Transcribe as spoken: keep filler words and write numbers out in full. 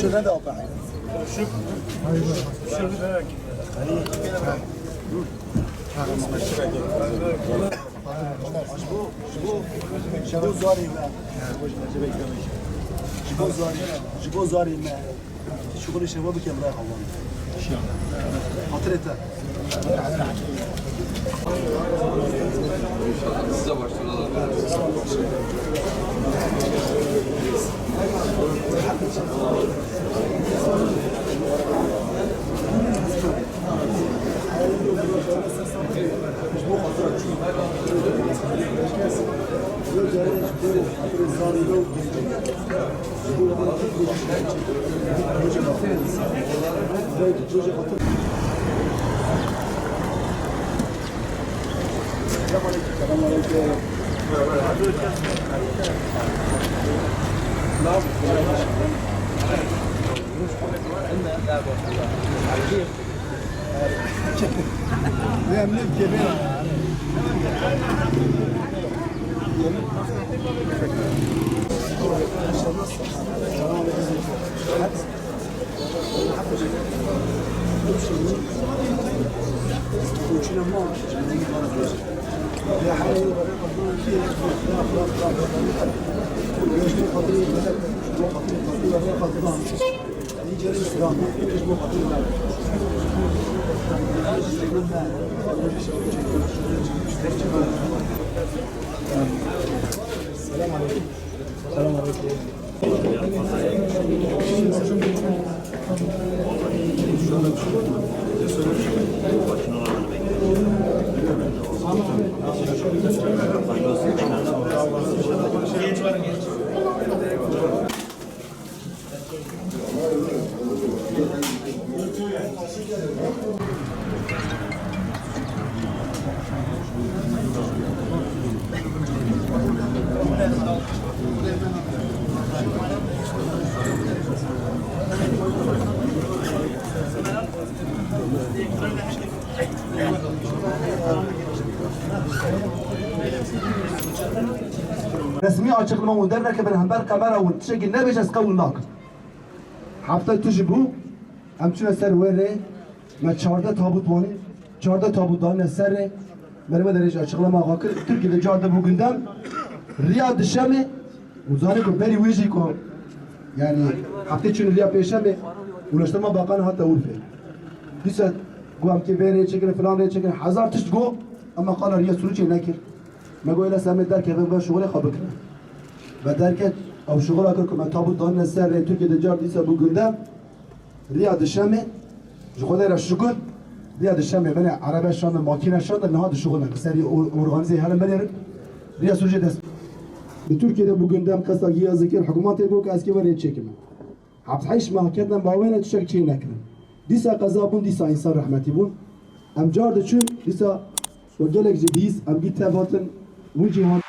Şurada da o kadar. Ji bo, ji bo, ji bo zarê me. Ji bo zarê, ji bo zarê me. Şuxulê şeva bike, bira xewan. Xatirê te. Selam aleyküm. Selam aleyküm. Resmî açıklama hûn dernekevin hember kamera hûn tiştekî nebêje, ez qebûl nakim. Hefte tişt bû, em çûne ser wê rê, me çardeh tabût wanî, çardeh tabût danîne ser rê, me rê me derê jî açıklama xwe kir. Tirkiyê de car de bû gündem, riya dişemê, û zanî ku berî wê jî ku, yani, heftê çûne riya pêşemê, Ulaştırma Bakanı hatta Urfê. Dîsa got em kê vê rê çêkirin, filan rê çêkirin, hezar tişt got, ema qala riya Suruçê nekir. Me got, "Êla se em ê derkevin ve şuxulê xwe bikin." Me derket, ew şuxula kir ku me tabût danîne ser rê, Tirkiyê de car dîsa bû gündem. Riya dişemê, ji Xwedê re şukur, riya dişemê binê erebe şandin, makîne şandin, niha dişuxulin. Bi serî or-, organîzê herin binêrin, riya Sûcê dest. Li Tirkiyê de bû gündem, qesta giya zikir, hikûmetê got ku ez kê we rê çêkim. Heft heşt mah ketine bawêne tiştek çê nekirin. Dîsa qeza bûn, dîsa însan rehmetî bûn. Em car diçûn, dîsa we gelek jî bihîst, em gî tev hatin, wî cîhan.